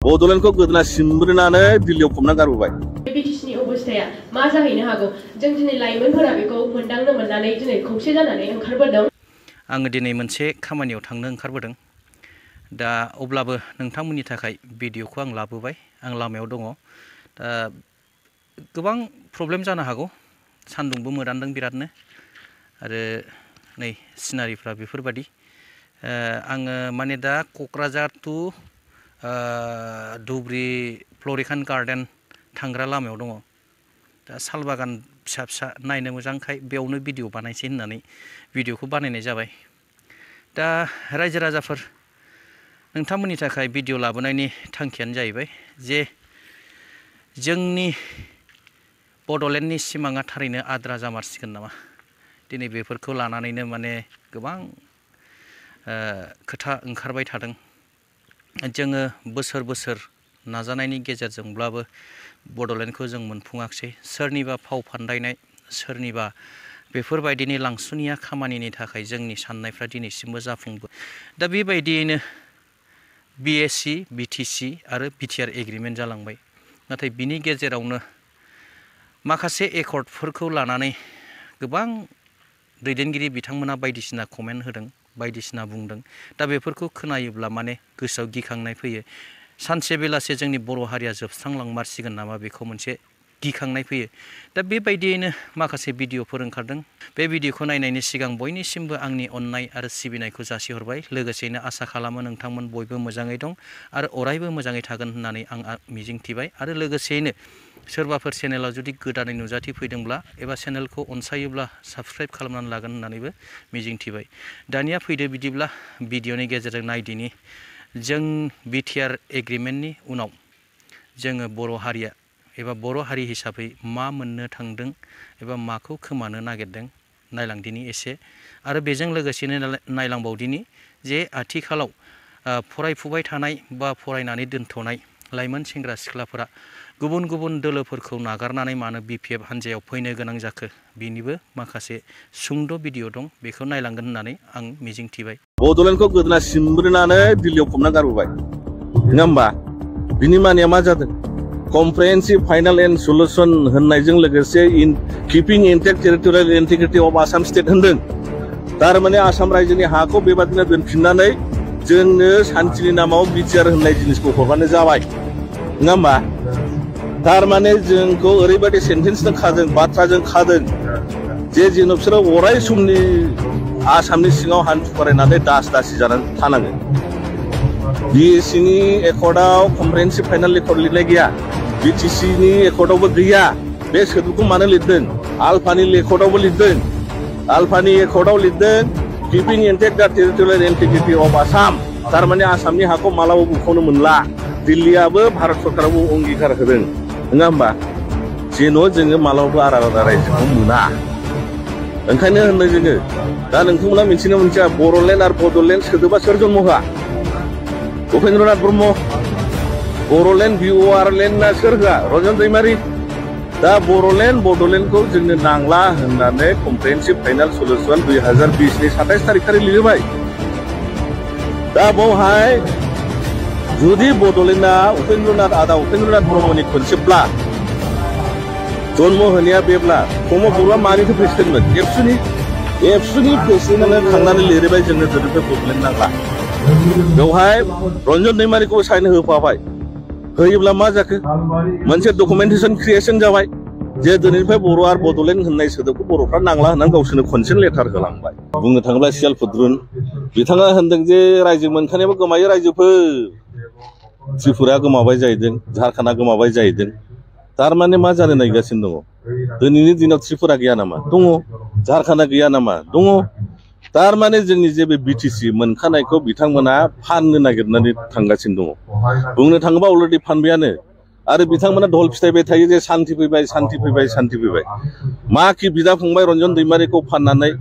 बड'लेण्डखौ गोदोना सिमब्रनानै दिल्लीयाव फबना गारबोबाय। बिटिसिनि अबस्थाया मा जाहैनो हागौ जों दिनै लाइमोनफोरा बेखौ मोनदांनो मोननानै दिनै खौसे जानानै ओंखारबोदों। आङो दिनै मोनसे खामानियाव थांनो ओंखारबोदों। दा अब्लाबो नोंथांमोननि थाखाय भिडिअखौ आं लाबोबाय। आं लामायाव दङ। दा गोबां प्रब्लेम जानो हागौ। सान्दुंबो मोदानदों बिरादनो आरो नै सिनारिफ्रा बेफोरबादि आङो माने दा क'क्राझार टु धुब्री फ्लरिकान गार्डेन थांग्रा लामायाव दङ। दा सालबागान फिसा फिसा नायनो मोजांखाय बेयावनो भिडिअ बानायसै होननानै भिडिअखौ बानायनाय जाबाय। दा रायजो राजाफोर नोंथांमोननि थाखाय भिडिअ लाबोनायनि थांखियानो जाहैबाय जे जोंनि बड'लेण्डनि सिमाङा थारैनो आद्रा जामारसिगोन नामा। दिनै बेफोरखौ लानानैनो माने गोबां खोथा ओंखारबाय थादों। जोङो बोसोर बोसोर नाजानायनि गेजेरजोंब्लाबो बड'लेण्डखौ जों मोनफुङाखिसै। सोरनिबा फाव फान्दायनाय सोरनिबा बेफोरबायदिनि लांसुनिया खामानिनि थाखाय जोंनि साननायफ्रा दिनैसिमबो जाफुंबो। दा बेबायदियैनो बिएसि बिटिसि आरो बिटिआर एग्रिमेन्ट जालांबाय। नाथाय बिनि गेजेरावनो माखासे एकर्डफोरखौ लानानै गोबां दैदेनगिरि बिथांमोना बायदिसिना कमेन्ट होदों बायदिसिना बुंदों। दा बेफोरखौ खोनायोब्ला माने गोसोआव गिखांनाय फैयो। सानसे बेलासे जोंनि बर' हारिया जोबस्रांलांमारसिगोन नामा बेखौ मोनसे गिखांनाय फैयो। दा बेबायदियैनो माखासे भिडिअफोर ओंखारदों। बे भिडिअखौ नायनायनि सिगां बयनिसिमबो आंनि अननाय आरो सिबिनायखौ जासिहरबाय। लोगोसेनो आसा खालामो नोंथांमोन बयबो मोजाङै दं आरो अरायबो मोजाङै थागोन होननानै आं मिजिंथिबाय। आरो लोगोसेयैनो सोरबाफोर चेनेलाव जुदि गोदानै नुजाथिफैदोंब्ला एबा चेनेलखौ अनसायोब्ला साबस्क्राइब खालामनानै लागोन होननानैबो मिजिंथिबाय। दानिया फैदो बिदिब्ला भिडिअनि गेजेरजों नायदिनि जों बिटिआर एग्रिमेन्टनि उनाव जोङो बर' हारिया एबा बर' हारि हिसाबै मा मोननो थांदों एबा माखौ खोमानो नागिरदों नायलांदिनि एसे। आरो बेजों लोगोसेनो नायलांबावदिनि जे आथिखालाव फरायफुबाय थानाय बा फरायनानै दोनथ'नाय लाइमोन सेंग्रा सिख्लाफोरा गुबुन गुबुन दोलोफोरखौ नागारनानै मानो बिपिएफ हान्जायाव फैनो गोनां जाखो बिनिबो माखासे सुंद' भिडिअ दं। बेखौ नायलांगोन होननानै आं मिजिंथिबाय। बड'लेण्डखौ गोदोना सिमब्रनानै दिल्लीयाव फबना गारबोबाय नङा होमबा। बिनि मानिया मा जादों कमप्रिहेन्सिभ फाइनाल एन्ड सल्युसन होननायजों लोगोसे keeping intact territorial integrity of Assam state होनदों। थारमाने आसाम रायजोनि हाखौ बेबादिनो दोनफिननानै जोंनो सान्थिनि नामाव बिटिआर होननाय जिनिसखौ हरबानो जाबाय नङा होमबा। थारमाने जोंखौ ओरैबायदि सेन्टेन्सजों खादों बाथ्राजों खादों जे जेन' बिसोरो अराय समनि आसामनि सिङाव हान्थु फरायनानै दास दासि जानानै थानाङो। बिएससिनि एकर्डआव कमप्रिहेन्सिभ फाइनाल एकर्ड लिरनाय गैया। बिटिसिनि एकर्डआवबो गैया। बे सोदोबखौ मानो लिरदों आलफानि एकर्डआवबो लिरदों। आलफानि एकर्डआव लिरदों किपिं इन्टेक्ट दा टेरिटरियेल इन्टिग्रिटि अफ आसाम। थारमाने आसामनि हाखौ मालाबाबो बुखावनो मोनला। दिल्लीयाबो भारत सरकाराबो अंगिकार होदों नङा होमबा। जेन' जोङो मालाबाबो आलादा रायजोखौ मोना। ओंखायनो होनदों जोङो दा नोंथांमोना मिथिनो मोनथिया बर'लेण्ड आरो बड'लेण्ड सोदोबा सोर जन्म होआ उपेन्द्रनाथ ब्रह्म। बर'लेण्ड बिअआर लेण्डआ सोर होआ रन्जन दैमारि। दा बर'लेण्ड बड'लेण्डखौ जोंनो नांला होननानै कमप्रिहेन्सिभ फाइनाल सल्युसन 2020नि 27 तारिख खालि लिरबाय। दा बावहाय जुदि बड'लेण्डआ आदा उपेन्द्रनाथ ब्रह्मनि खनसेब्ला जन्म होनाया बेब्ला प्रमद बर'आ मानिथो प्रेसिडेन्टमोन एबसुनि प्रेसिडेन्टआनो थांनानै लिरबाय जोंनो दिनैनिफ्राय बड'लेण्ड नांला। बेवहाय रन्जन दैमारिखौ साइन होफाबाय। होयोब्ला मा जाखो मोनसे डकुमेन्टेसन क्रिएसन जाबाय जे दिनैनिफ्राय बर' आरो बड'लेण्ड होननाय सोदोबखौ बर'फ्रा नांला होननानै गावसोरनो खनसेनो लेटार होलांबाय। बुंनो थाङोब्ला सियाल फुद्रुन बिथाङा होनदों जे रायजो मोनखानायाबो गोमायो रायजोफोर। त्रिपुराया गोमाबाय जाहैदों झारखान्डआ गोमाबाय जाहैदों। थारमाने मा जानो नागिरगासिनो दङ दिनैनि दिनाव त्रिपुरा गैया नामा दङ। झारखान्डआ गैया नामा दङ। थारमाने जोंनि जे बे बिटिसि मोनखानायखौ बिथांमोना फाननो नागिरनानै थांगासिनो दङ। बुंनो थाङोबा अलरेडि फानबायानो। आरो बिथांमोना धल फिथाइबाय थायो जे सान्थि फैबाय सान्थि फैबाय सान्थि फैबाय। मा कि बिदा फंबाय रन्जन दैमारिखौ फाननानै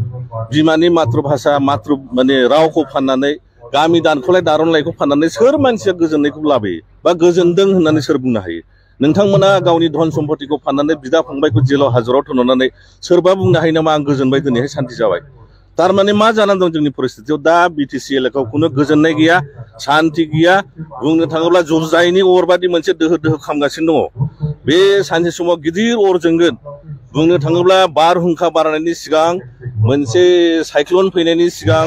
बिमानि मातृभाषा माने रावखौ फाननानै गामि दानख'लाय दारनलायखौ फाननानै सोर मानसिया गोजोननायखौ लाबोयो बा गोजोनदों होननानै सोर बुंनो हायो। नोंथांमोना गावनि धन सम्पतिखौ फाननानै बिदा फंबायखौ जेलाव हाजराव थोननानै सोरबा बुंनो हायो नामा आं गोजोनबाय दिनैहाय सान्थि जाबाय। तारमाने मा जानानै दं जोंनि परिस्थितियाव दा बिटिसि एलेकायाव खुनु गोजोननाय गैया शान्ति गैया बुंनो थाङोब्ला जुजाइनि अरबादि मोनसे दोहो दोहो खामगासिनो दङ बे सानसे समाव गिदिर अर जोंगोन बुंनो थाङोब्ला बारहुंखा बारनायनि सिगां मोनसे साइक्ल'न फैनायनि सिगां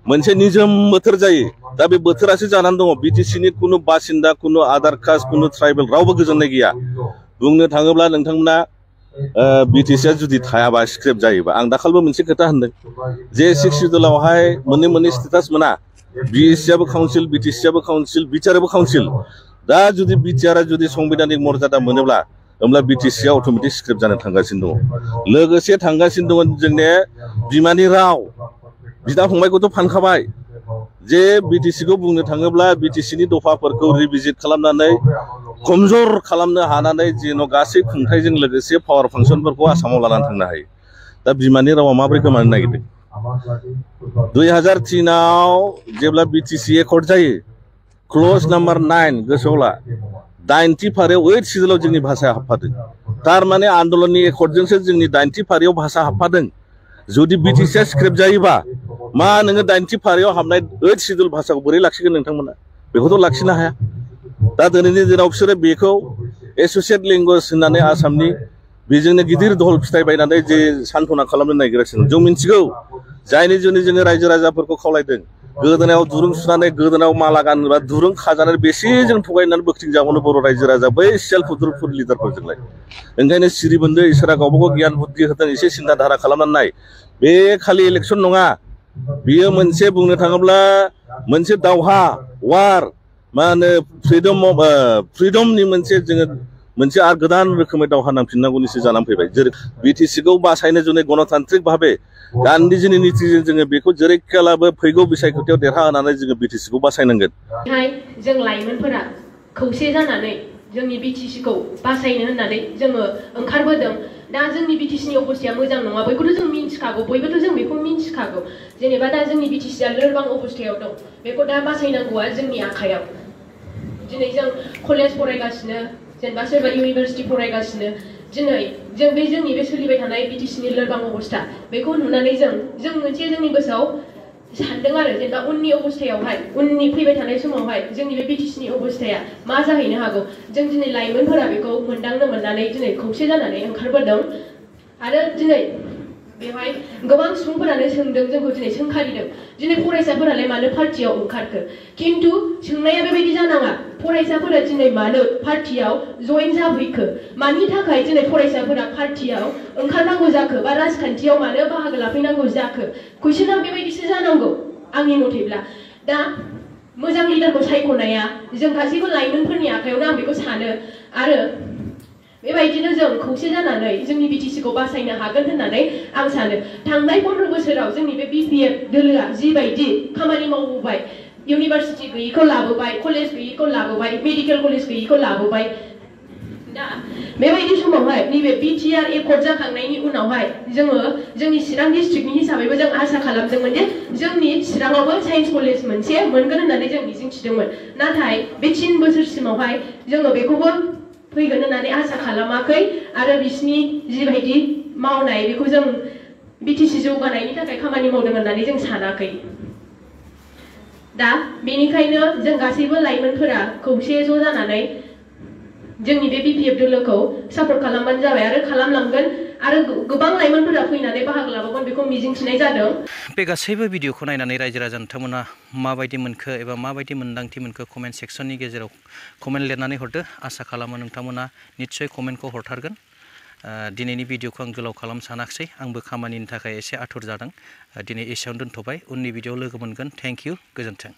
मोनसे निजोम बोथोर जायो दा बे बोथोरासो जानानै दङ बिटिसिनि खुनु बासिन्दा खुनु आधार कास्ट खुनु ट्राइबेल रावबो गोजोननाय गैया बुंनो थाङोब्ला नोंथांमोना बिटिसिआ जुदि थायाबा स्क्रेप जायोबा आं दाखालिबो मोनसे खोथा होनदों जे 6 सिडुलावहाय मोननै स्टेटास मोना बिएससिआबो काउन्सिल बिटिसिआबो काउन्सिल बिटिआरआबो काउन्सिल दा जुदि बिटिआरआ जुदि संबिधानिक मर्यादा मोनोब्ला होमब्ला बिटिसिआ अट'मेटिक स्क्रेप जानो थांगासिनो दङ लोगोसे थांगासिनो दङ जोंनि बिमानि राव बिदा फंबायखौथ' फानखाबाय जे बिटिसिखौ बुंनो थाङोब्ला बिटिसिनि दफाफोरखौ रिभिजिट खालामनानै कमजोर खालामनो हानानै जेन' गासै खुंथायजों लोगोसे पावार फांसनफोरखौ आसामाव लानानै थांनो हायो दा बिमानि रावा माबोरै गोमानो नागिरदों 2003 आव जेब्ला बिटिसि एकर्ड जायो क्ल'ज नाम्बार 9 गोसोआव ला 90 फारियाव 8 सिडुलाव जोंनि भाषाया हाबफादों तारमाने आन्दलननि एकर्डजोंसो जोंनि 90 फारियाव भाषा हाबफादों जुदि बिटिसिआ स्क्रेप जायोबा मा नोङो 90 फारियाव हाबनाय 8 सिडुल भाषाखौ बोरै लाखिगोन नोंथांमोना बेखौथ' लाखिनो हाया दा दिनैनि दिनाव बिसोरो बेखौ एस'सियेट लेंगुवेज होननानै आसामनि बेजोंनो गिदिर दहल फिथाइ बायनानै जे सान्थना खालामनो नागिरगासिनो जों मिन्थिगौ जायनि जुनै जोङो रायजो राजाफोरखौ खावलायदों गोदोनायाव दुरुं सुनानै गोदोनायाव माला गानोबा दुरुं खाजानानै बेसे जों थगायनानै बोखथिं जाबावनो बर' रायजो राजा बै सेल्फ हुदुरफोर लिडारफोरजोंलाय ओंखायनो सिरिबोन्दो इसोरा गावबा गाव गियान बुद्धि होदों एसे सिन्था धारा खालामनानै नाय बे खालि इलेक्सन नङा बियो मोनसे बुंनो थाङोब्ला मोनसे दावहा वार मा होनो फ्रिडमनि मोनसे जोङो मोनसे आरो गोदान रोखोमै दावहा नांफिननांगौनिसो जानानै फैबाय जेरै बिटिसिखौ बासायनो जुनै गणतान्त्रिक भाबे गान्धीजिनि नीतिजों जोङो बेखौ जेरैखियालाबो फैगौ बिसायख'थियाव देरहाहोनानै जोङो बिटिसिखौ बासायनांगोन जों लाइमोनफोरा खौसे जानानै जोंनि बिटिसिखौ बासायनो होननानै जोङो ओंखारबोदों दा जोंनि बिटिसिनि अबस्थाया मोजां नङा बयखौथ' जों मिन्थिखागौ बयबोथ' जों बेखौ मिन्थिखागौ जेनेबा दा जोंनि बिटिसिआ लोरबां अबस्थायाव दं बेखौ दा बासायनांगौआ जोंनि आखायाव दिनै जों कलेज फरायगासिनो जेनेबा सोरबा इउनिभार्सिटि फरायगासिनो दिनै जों बे जोंनि बे सोलिबाय थानाय बिटिसिनि लोरबां अबस्था बेखौ नुनानै जों मोनसे जोंनि गोसोआव सानदों आरो जेनेबा उननि अबस्थायावहाय उननि फैबाय थानाय समावहाय जोंनि बे बिटिसिनि अबस्थाया मा जाहैनो हागौ जों दिनै लाइमोनफोरा बेखौ मोनदांनो मोननानै दिनै खौसे जानानै ओंखारबोदों आरो दिनै बेवहाय गोबां सुबुंफोरानो सोंदों जोंखौ दिनै सोंखारिदों दिनै फरायसाफोरालाय मानो पार्टियाव ओंखारखो खिन्थु सोंनाया बेबायदि जानाङा फरायसाफोरा दिनै मानो पार्टियाव जइन जाफैखो मानि थाखाय दिनै फरायसाफोरा पार्टियाव ओंखारनांगौ जाखो बा राजखान्थियाव मानो बाहागो लाफैनांगौ जाखो कुइसना बेबायदिसो जानांगौ आंनि मथेब्ला दा मोजां लिडारखौ सायख'नाया जों गासैबो लाइमोनफोरनि आखायावनो आं बेखौ सानो आरो बेबायदिनो जों खौसे जानानै जोंनि बिटिसिखौ बासायनो हागोन होननानै आं सानो थांनाय 15 बोसोराव जोंनि बे बिपिएफ दोलोआ जिबायदि खामानि मावबोबाय इउनिभार्सिटि गैयिखौ लाबोबाय कलेज गैयिखौ लाबोबाय मेडिकेल कलेज गैयिखौ लाबोबाय दा बेबायदि समावहाय नैबे बिटिआर एकर्ड जाखांनायनि उनावहाय जोङो जोंनि चिरां डिस्ट्रिक्टनि हिसाबैबो जों आसा खालामदोंमोन जे जोंनि चिराङावबो साइन्स कलेज मोनसे मोनगोन होननानै जों मिजिंथिदोंमोन नाथाय बे 3 बोसोरसिमावहाय जोङो बेखौबो फैगोन होननानै आसा खालामाखै आरो बिसिनि जिबायदि मावनाय बेखौ जों बिटिसि जौगानायनि थाखाय खामानि मावदों होननानै जों सानाखै दा बेनिखायनो जों गासैबो लाइमोनफोरा खौसे ज' जानानै जोंनि बे बिपिएफ दोलोखौ सापर्ट खालामबानो जाबाय आरो खालामलांगोन आरो गोबां लाइमोनफोरा फैनानै बाहागो लाबावगोन बेखौ मिजिंथिनाय जादों बे गासैबो भिडिअखौ नायनानै रायजो राजा नोंथांमोना माबायदि मोनखो एबा माबायदि मोन्दांथि मोनखो कमेन्ट सेक्सननि गेजेराव कमेन्ट लिरनानै हरदो आसा खालामो नोंथांमोना निस्सय कमेन्टखौ हरथारगोन दिनैनि भिडिअखौ आं गोलाव खालामनो सानाखिसै आंबो खामानिनि थाखाय एसे आथुर जादों दिनै एसेयावनो दोनथ'बाय उननि भिडिअआव लोगो मोनगोन थेंक इउ गोजोन्थों